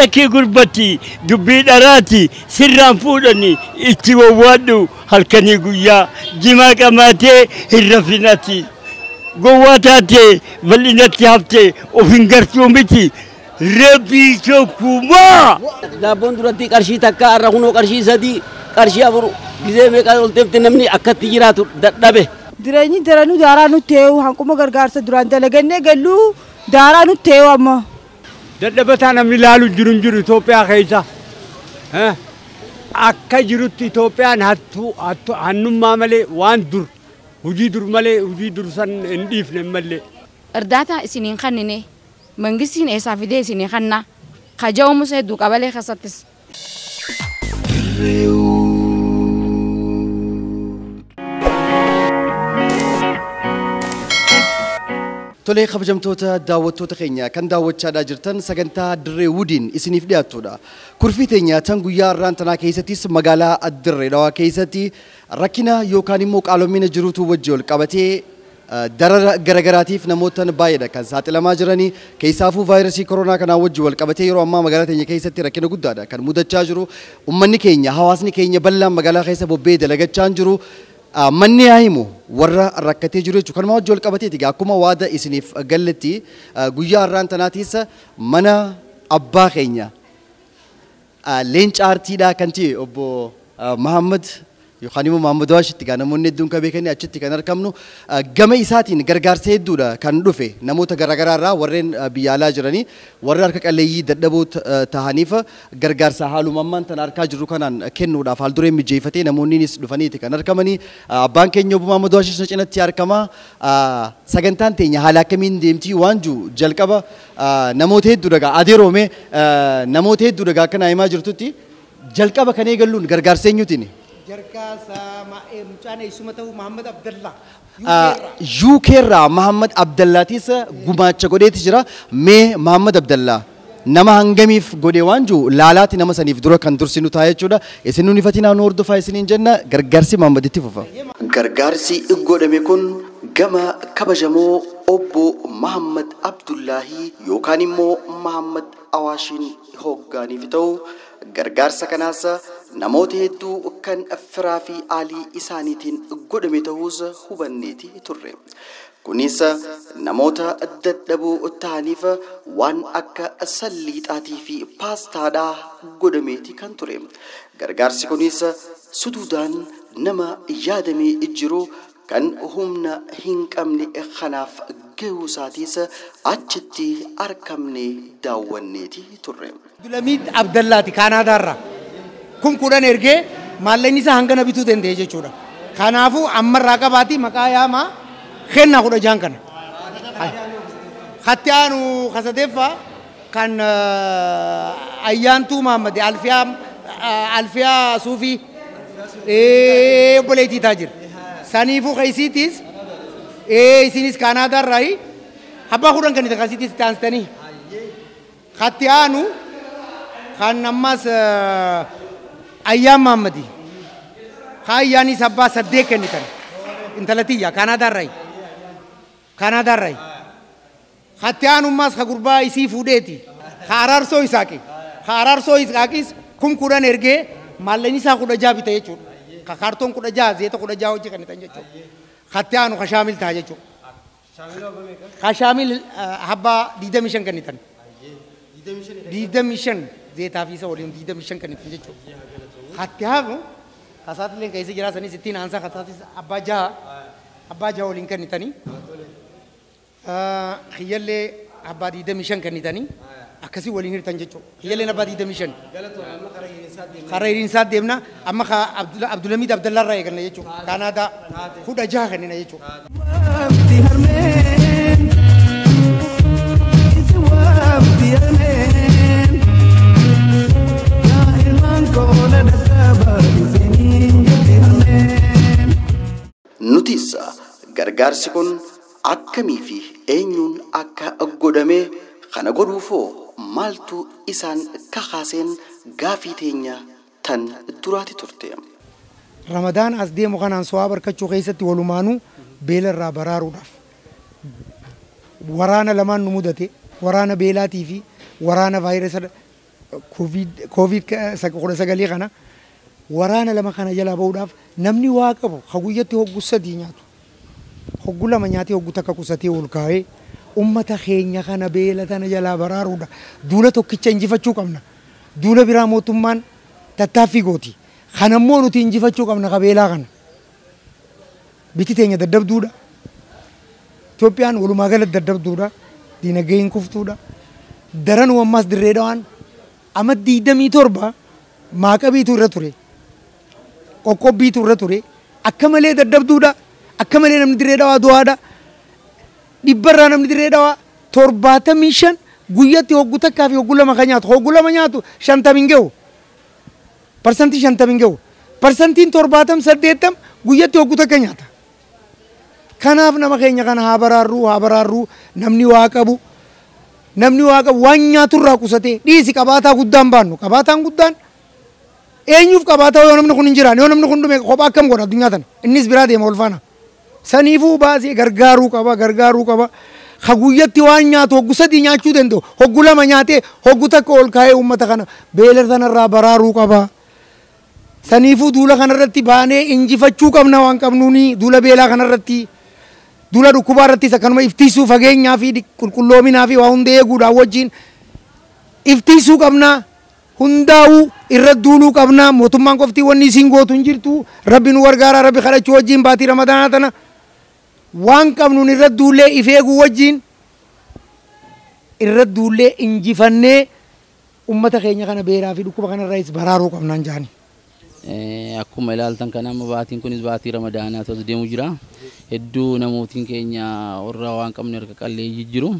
Lakkii gurbatti dubbii dharaati sirraan fuudhani itti wawwaadhu halkanii guyyaa jimaa qamaatee hin rafinati. Gowwaa taatee bal'inatti haftee of hin gartuu miti. Rabbii tokkummaa. Daabboon duratti qarshii takka har'a kunoo qarshii 3 qarshii 4 gizee meeqa ol deemte namni akkatti jiraatu dadhabe. Jireenyi daranuu daaraa nutti ta'e hanquma gargaarsa duraan dalagannee galluu daaraa nutti ta'e amma. Dadhabataa namni ilaalu jiru hin jiru Itoophiyaa keessa. Akka jirutti Itoophiyaan hattuu hannummaa malee waan dur hojii dur malee hojii dur san hin dhiifne malee. Irdaataa isiniin kannine mangistiin eessaa fidee isinii kanna kaja'umus hedduu qabalee keessattis. Tolee kabajamtoota daawwattoota keenya kan daawwachaadhaa jirtan sagantaa Dirree Wudiin isiniif dhiyaatudha. Kurfii teenya tan guyyaa har'aan tanaa keessattis magaalaa Dirree Dhawaa keessatti rakkina yookaan immoo qaalomina jiruutu wajji ol qabatee darara garagaraatiif namoota baay'eedha kan saaxilamaa jiranii keessaafuu vaayirasii koronaa kanaa wajji wal qabatee yeroo ammaa magaalaa teenya keessatti rakkina guddaadha kan mudachaa jiru. Uummanni keenya hawaasni keenya bal'aan magaalaa keessa bobba'ee dalagachaa jiru. Manni haa himu warra rakkatee jiru jechuudha. Kanuma wajji wal qabateeti akkuma waada isiniif galletti guyyaa har'aan tanaatis mana abbaa keenya leenca aartiidhaa kan ta'e obbo Mahammad yookaan immoo Mahammad Waashitti gaa namoonni hedduun kan beekanii achitti kan argamnu gama isaatiin gargaarsa hedduudha kan dhufe namoota garaagaraa irraa warreen biyya alaa jiranii warra harka qalleeyyii dadhaboo tahaniif gargaarsa haaluma ammaan tana harkaa jirru kanaan kennuudhaaf haal dureen mijeeffatee namoonnis dhufaniiti kan argamanii abbaan keenya obbo Mahammad Waashis na cinatti argama. Sagantaan teenya haala akkamiin deemtii waan jiru jalqaba namoota hedduu dhagaa adeeroome namoota hedduu dhagaa akkana himaa jirtutti jalqaba kan eegalluun gargaarsa eenyuutiini? Gargaarsa mucaan eessuma ta'u Mahammad Abdallaa. UK irraa Mahammad Abdallaatis gumaacha godheeti jira. Mee Mahammad Abdallaa nama hangamiif godhe waan jiru laalaati nama saniif dura kan dursinu ta'a jechuudha. Isin nuun ifatinaa nu hordofaa isiniin jenna gargaarsi Mahammad itti fufa. Gargaarsi godhame kun gama kabajamoo obbo Mahammad Abdullaahii yookaan immoo Mahammad Awaashiin hoogganiif ta'u gargaarsa kanaas namoota hedduu kan firaa fi aalii isaaniitiin godhame ta'uus hubanneeti turre. Kunis namoota dadhaboo ta'aniif waan akka salliixaatii fi paastaadhaa godhameeti kan ture. Gargaarsi kunis suduudaan nama yaadamee jiru kan humna hin qabne kanaaf gahuu isaatiis achitti argamne daawwanneeti turre. Abdulhamid Abdallaati Kaanaadaarraa. Kun 10 ergee maallaqni isaa hangana bituu danda'e jechuudha. Kanaafuu ammarraa qabaati maqaa yaamaa kennaa 16 kana. Hatti aanu kasadeeffaa kan Ayyaantuu Mahammad Alfiyaa Suufii obboleettii taa jira. Saniifuu keessiitis isinis Kaanaadaarraayi abbaa 10 kan kasiitis taansitanii. Hatti aanu kan ammas Ayyaan Mahammadi. Ayyaanis abbaa 8 kennitan. Intala tiyya Kaanaadaarraayi. Kaanaadaarraayi. Hatti aanu ammas ka gurbaa isii fuudheeti. Ka Araarsoo Isaaqi. Ka Araarsoo Isaaqis 10,000 ergee maallaqni isaa 16 bita jechuudha. Ka kaartoon 16 zeeta 16 hojii kennitan jechuudha. Hatti aanu ka Shaamil ta'a jechuudha. Ka Shaamil abbaa 25 kennitan. 25 zeetaa fi isa waliin 25 kennitan jechuudha. Hatti hafu kasaatileen keessa jira sanis ittiin aansaa kasaatis abbaa 6 waliin kennitanii. Kiyyallee abbaa 25 kennitanii akkasii waliin hirtan jechuudha. Kiyyalleen abbaa 25. Karaa hiriinsaa deemna amma Abdulhamid Abdallaa irraa eeganna jechuudha. Kaanaadaa 16 kennina jechuudha. Nutis gargaarsi kun akkamii fi eenyuun akka godhame kana godhuufoo maaltu isaan kakaaseen gaafii teenya tan duraati turte. Ramadaan as deemu kanaan so'aa barkachuu keessatti walumaanuu beela irraa baraaruudhaaf waraana lamaan nu mudate waraana beelaatii fi waraana vaayirasa Koovid 19 kana waraana lama kana jalaa bahuudhaaf namni waa qabu haguyyatti hoggu 3 nyaatu. Hoggu 2 nyaatee hoggu 1 qusatee ol kaa'ee ummata keenya kana beela tana jalaa baraaruudha. Duula tokkicha injifachuu qabna. Duula biraa mootummaan tattaaffii gooti. Kanammoo nuti injifachuu qabna qabeelaa kana. Biti teenya daddabduudha. Itoophiyaan walumaa galatti daddabduudha. Diinagdeen kuftuudha. Daranuu ammas Dirree Dhawaan amma 27 maaqabiitu irra ture. Qoqqobbiitu irra ture. Akka malee daddabduudha. Akka malee namni Dirree Dhawaa du'aadha. Dhibbarraa namni Dirree Dhawaa 75 guyyatti hoggu 1 fi hoggu 2 kan nyaatu. Hoggu 2 nyaatu 50 hin gahu. Parsantii 50 hin gahu. Parsantiin 78 guyyatti hoggu 1 nyaata. Kanaaf nama keenya kana haa baraarruu namni waa qabu. Namni waa qabu waan nyaaturraa qusatee dhiisi qabaataa guddaan baannu. Qabaataan guddaan eenyuuf qabaataa yoo namni kun hin jiraanne yoo namni kun dhume kophaa akkam godha addunyaa tana. Innis biraa deema ol faana. Saniifuu baasee gargaaruu qaba. Ka guyyatti waan nyaatu hoggu 3 nyaachuu danda'u. Hoggu 2 nyaatee hoggu 1 ol kaa'ee uummata kana beela sanarraa baraaruu qaba. Saniifuu duula kanarratti baanee injifachuu qabna waan qabnuuni duula beelaa kanarratti. Duula dhukkubaa irrattis akkanuma iftiisuu fageenyaa fi qulqulloominaa fi waa hunda eeguudhaan wajjin iftiisuu qabna. Hundaa'uu irra duuluu qabna. Mootummaan qofti wanni isiin gootu hin jirtu. Rabbi nu gargaara. Rabbi kadhachuu wajjin baatii ramadaanaa tana waan qabnuun irra duullee if eeguu wajjin irra duullee injifannee ummata keenya kana beelaa fi dhukkuba kanarraayis baraaruu qabnaan jaani. Akkuma ilaaltan kana amma baatiin kunis baatii ramadaanaa ta'us deemu jira. Hedduu namootiin keenya warra waan qabne harka qalleeyyii jiru.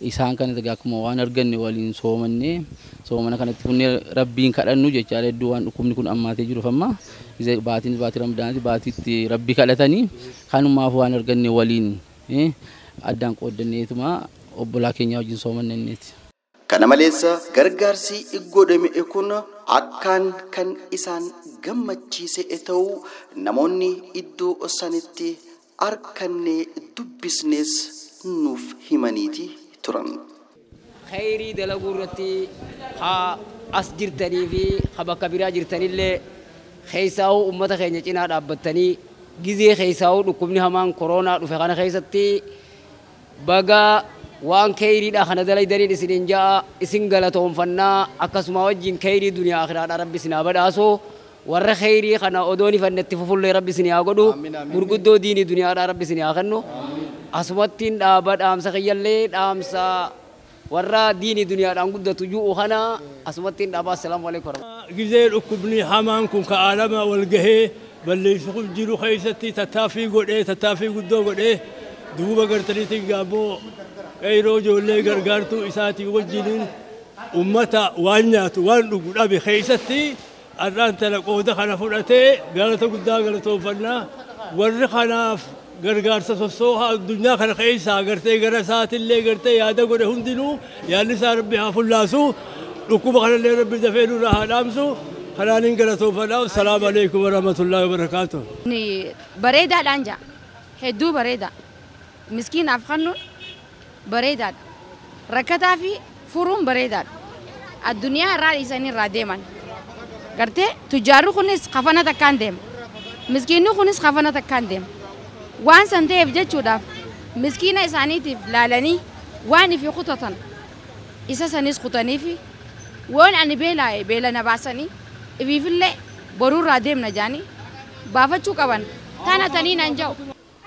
Isaan kana egaa akkuma waan arganne waliin soomannee soomana kanatti funnee rabbiin kadhannu jechaadha. Hedduu waan dhukkubni kun ammaatee jiruuf amma baatiin baatii ramadaanaati baatiitti rabbi kadhatanii kanumaaf waan arganne waliin addaan qooddanneetuma obbolaa keenya wajjin soomanneeti. Kana malees gargaarsi godhame kun akkaan kan isaan gammachiise ta'uu namoonni iddoo sanitti arkanne dubbisnes nuuf himaniiti turan. Khayrii dalaguu irratti haa as jirtanii fi haa bakka biraa jirtanillee keessaa'uu uummata keenya cinaa dhaabbattanii gizee keessaa'uu dhukkubni hamaan koronaa dhufe kana keessatti baga waan khayriidha kana dalaydaniin isiniin ja'a isin galatoonfannaa akkasuma wajjin khayrii duniyaa akhiraadha rabbi isin haa badhaasu warra khayrii kana odoon ifannetti fufullee rabbi isin haa godhu gurguddoo diinii duniyaadha rabbi isin haa kennu asumattiin dhaaba dhaamsa kiyyallee dhaamsa warra diinii duniyaadhaan guddatu ju'u kana asumattiin dhaaba. Assalaamu alaikum. Gizee dhukkubni hamaan kun ka aalama wal gahee balleessuuf jiru keessatti tattaaffii godhee tattaaffii guddoo godhee duuba gartaniitiin gaaboo qeyroo ijoollee gargaartuu isaatii wajjiniin ummata waan nyaatu waan dhugu dhabe keessatti har'aan tana qooda kana fudhatee galata guddaa galatoonfannaa warri kanaaf gargaarsa sossoohaa addunyaa kana keessaa gartee gara isaatillee gartee yaada godhe hundinuu yaalli isaa rabbi haa fullaasu dhukkuba kanallee rabbi dafee nurraa haa dhaamsu kanaaniin galatoonfannaa. Assalaamu alaikum warahmatullaahi wabarakaatuh. Bareedaadhaan jaa hedduu bareeda miskiinaaf kennuun bareedaadha. Rakkataa fi furuun bareedaadha. Addunyaa irraa dhiisanii irraa deeman. Gartee tujjaarri kunis kafana takkaan deema. Miskiinni kunis kafana takkaan deema. Waan san ta'eef jechuudhaaf miskiina isaaniitiif laalanii waan ifi kutatan isa sanis kutanii fi waan ani beelaa'e beela na baasanii ifiifillee boruurraa deemna jaanii baafachuu qaban tana tanii nan ja'u.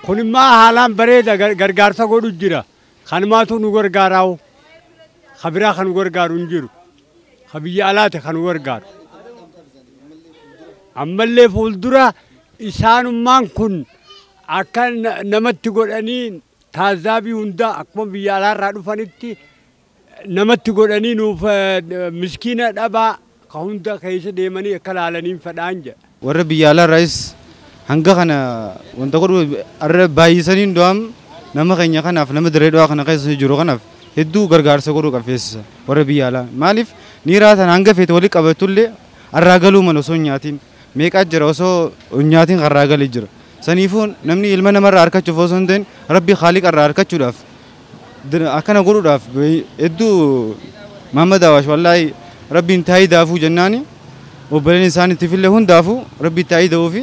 Kunimmaa haalaan bareeda gargaarsa godhu jira. Kanumaatu nu gargaaraa'u. Kabiraa kan nu gargaaru hin jiru. Ka biyya alaati kan nu gargaaru. Ammallee fuuldura isaanummaan kun akka namatti godhanii taazaabii hundaa akkuma biyya alaarraa dhufanitti namatti godhanii nuuf miskiina dhabaa ka hunda keessa deemanii akka laalaniin fedhaan jedha. Warra biyya alaarraayis hanga kana wanta godhu arra baay'isanii du'am nama keenya kanaaf nama Dirree Dhawaa kana keessa jiru kanaaf hedduu gargaarsa godhuu qabfeessisa warra biyya alaa. Maaliif niiraa tana hanga feete walii qabatullee arraa galuu mala osoo hin nyaatiin meeqaa jira osoo hin nyaatiin karraa galee jira. Saniifuu namni ilma namarraa harkachuuf osoo hin ta'in rabbi haaliqa irraa harkachuudhaaf akkana godhuudhaaf hedduu Mahammad Awaash wallaahi Rabbiin taayidaafuu jennaani obboleen isaaniitiif illee hundaafuu rabbi taayida'uu fi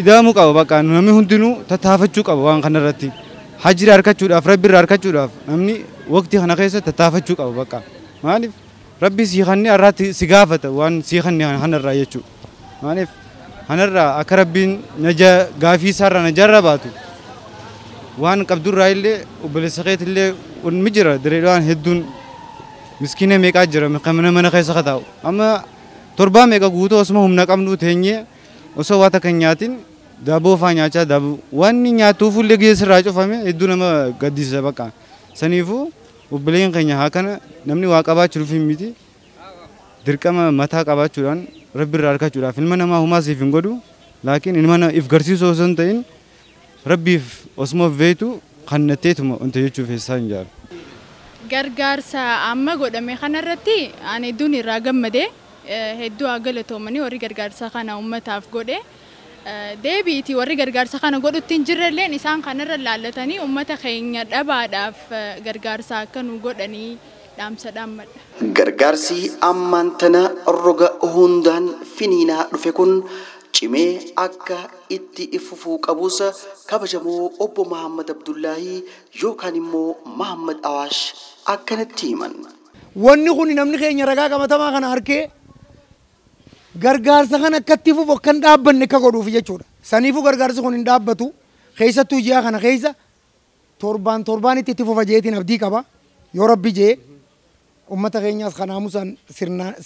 idaamuu qaba bakka namni hundinuu tattaafachuu qaba waan kanarratti. Hajjira harkachuudhaaf rabbi irraa harkachuudhaaf namni waqtii kana keessa tattaafachuu qaba bakka. Maaliif rabbi si kanni irratti si gaafata waan si kanni kanarraa jechuudha. Maaliif kanarraa akka rabbiin gaafii isaarraa najaarra baatu waan qabdurraa illee obboleessa keetillee ni jira direedhaan hedduun miskiina meeqaa jira mana keessa kataa'u. Amma torbaa meeqa guutuu osuma humna qabnu teenyee osoo waa takka hin nyaatin daaboo faa nyaachaa daaboo waan nyaatuuf illee geessirraa cufame hedduu nama gaddisiisa bakka. Saniifuu obboleen keenya haa kana namni waa qabaachuuf hin miti dirqama mataa qabaachuudhaan rabbi irraa harkachuudhaaf ilma namaa humaa siif hin godhu laakiin ilma if garsiisuu osoo hin ta'in rabbiif osuma beektu kannatteetuma wanta jechuuf eessaa hin jaalu. Gargaarsa amma godhame kanarratti ani hedduun irraa gammade hedduu haa galatoomanii warri gargaarsa kana uummataaf godhe. Deebiitii warri gargaarsa kana godhutti hin jirrelleen isaan kanarra laallatanii uummata keenya dhabaadhaaf gargaarsa akka nu godhanii dhaamsa dhaammadha. Gargaarsi ammaan tana roga hundaan finiinaa dhufe kun cimee akka itti fufuu qabus kabajamoo obbo Mahammad Abdullahi yookaan immoo Mahammad Awaash akkanatti himan. Wanni kun namni keenya ragaa qabatamaa kana harkee gargaarsa kana akkatti fufu akka hin dhaabbanne akka godhuuf jechuudha. Saniifuu gargaarsi kun hin dhaabbatu keessattuu ji'a kana keessa torbaan torbaanitti itti fufa jeetiin abdii qaba. Yoo rabbi jee uummata keenyaas kanaamusaan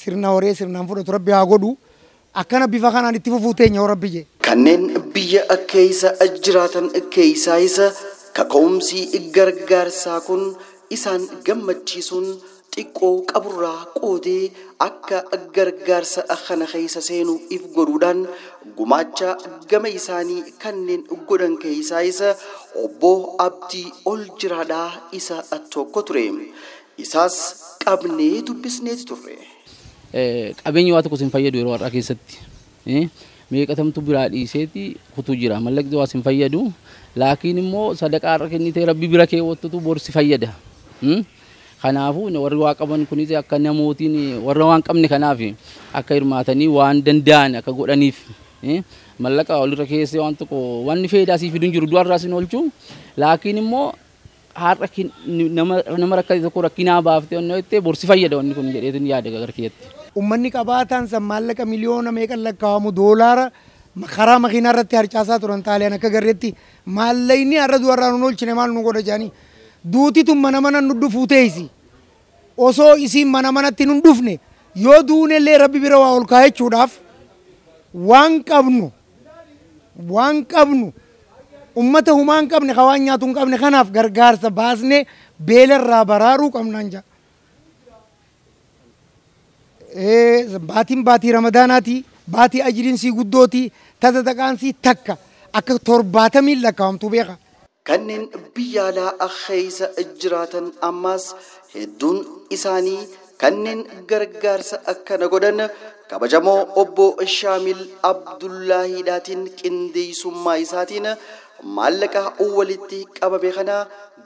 sirna horee sirnaan fudhatu rabbi haa godhu. Akkana bifa kanaan itti fufuu teenya yoo rabbi jee. Kanneen biyya keessa jiraatan keessaa isa kaka'umsi gargaarsaa kun isaan gammachiisuun xiqqoo qaburraa qoodee akka gargaarsa kana keessa seenuu if godhuudhaan gumaacha gama isaanii kanneen godhan keessaa isa obbo Abdii ol jiraadhaa isa tokko ture. Isaas qabnee dubbisneeti turre. Qabeenyi waa tokko sin fayyadu yeroo har'aa keessatti. Meeqatamtu biraa dhiiseeti kutuu jira. Mallaqni waa sin fayyadu. Laakiin immoo sadaqaa har'a kennitee rabbi bira keewwattutu bor si fayyada. Kanaafuu warri waa qaban kunis akka namootiin warra waan qabne kanaaf akka hirmaatanii waan danda'an akka godhaniif mallaqa walirra keessee waan tokko wanni faayidaa sii fidu hin jiru du'arraa sin oolchu. Laakiin immoo har'a nama rakkate tokko rakkinaa baaftee onnoo jettee bor si fayyada wanni kun jedheetin yaada gara kiyyatti. Uummanni qabaataan san maallaqa miliyoona meeqan lakkaa'amu doolaara karaa makiinaa irratti harcaasaa turan xaaliyaan akka garreetti maallaqni har'a du'arraa nu oolchine maal nu godha jedhanii duuti tun mana mana nu dhufuu teessi. Osoo isiin mana manatti nu dhufne yoo duunellee rabbi bira waa ol kaayachuudhaaf waan qabnu ummata humaa hin qabne ka waan nyaatu hin qabne kanaaf gargaarsa baasnee beelarraa baraaruu qabnaan jedha. Baatiin baatii ramadaanaati baatii ajiriin sii guddooti tasadaqaan sii takka akka 70 lakkaa'amtu beeka. Kanneen biyya alaa keessa jiraatan ammas hedduun isaanii kanneen gargaarsa akkana godhan kabajamoo obbo Shaamil Abdullaahiidhaatiin qindeessummaa isaatiin maallaqa walitti qabame kana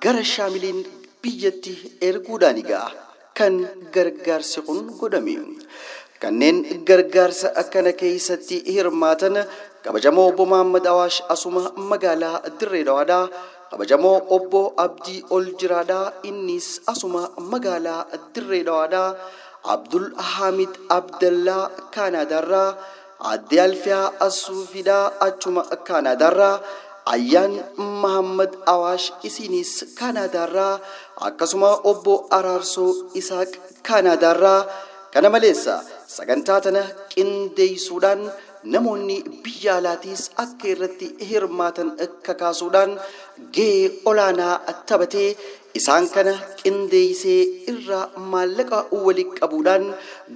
gara Shaamiliin biyyatti erguudhaan egaa kan gargaarsi kun godhame. Kanneen gargaarsa akkana keessatti hirmaatan kabajamoo obbo Mahammad Awaash asuma magaalaa Dirree Dawaadhaa, kabajamoo obbo Abdii ol jiraadhaa innis asuma magaalaa Dirree Dawaadhaa, Abdul Hamid Abdallaa Kaanaadaarraa, Aadde Alfiyaa Asuufiidhaa achuma Kaanaadaarraa, Ayyaan Mahammad Awaash isinis Kaanaadaarraa, akkasuma obbo Araarsoo Isaaq Kaanaadaarraa. Kana malees sagantaa tana qindeessuudhaan namoonni biyya alaatiis akka irratti hirmaatan kakaasuudhaan gahee olaanaa taphatee isaan kana qindeessee irraa maallaqa walitti qabuudhaan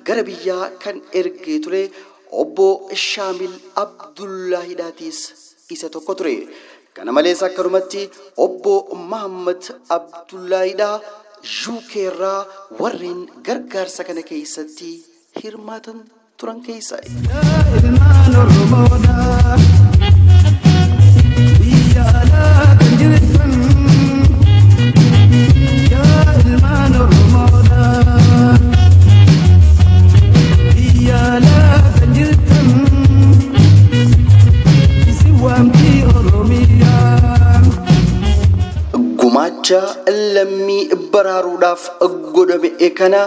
gara biyyaa kan ergee ture obbo Shaamil Abdullaahiidhaatiis isa tokko ture. Kana malees akkanumatti obbo Mahammad Abdullaahiidhaa UK irraa warreen gargaarsa kana keessatti hirmaatan turan keessaa. Ilmaan Oromoodhaa biyya alaa kan jirtan, yaa ilmaan Oromoodhaa. Waamicha lammii baraaruudhaaf godhame kana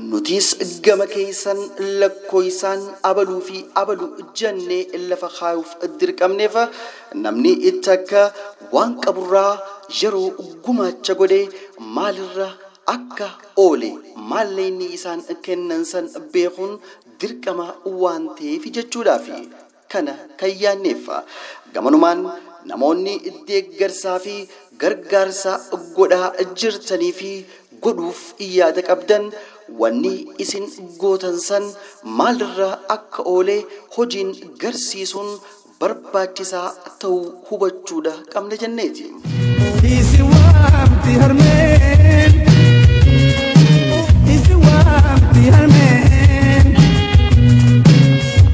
nutis gama keessan lakkoofsaan abaluu fi abalu jennee lafa kaayuuf dirqamneef namni takka waan qaburraa yeroo gumaacha godhe maalirra akka oole maallaqni isaan kennan san beekuun dirqama waan ta'eef jechuudhaaf kana kan yaanneef. Gamanumaan namoonni deeggarsaa fi gargaarsa godhaa jirtanii fi godhuuf yaada qabdan wanni isin gootan san maalirra akka oole hojiin garsiisuun barbaachisaa ta'uu hubachuudha qabna jenneeti. Isi waamti harmeen, isi waamti harmeen,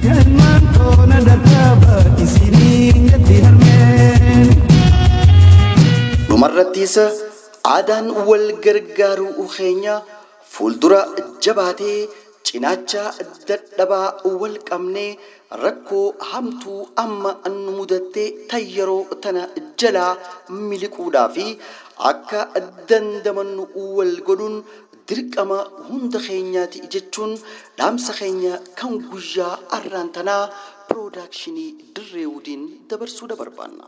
galmaan toona dhaqqaba isiniin jetti harmeen. Dhumarrattis aadaan wal gargaaruu keenya fuuldura jabaatee cinaacha dadhabaa wal qabnee rakkoo hamtuu amma nu mudattee tayyeroo tana jalaa miliquudhaa fi akka dandamannu wal godhuun dirqama hunda keenyaati jechuun dhaamsa keenya kan guyyaa arraan tanaa piroodakshinii Dirree Wudiin dabarsuudha barbaanna.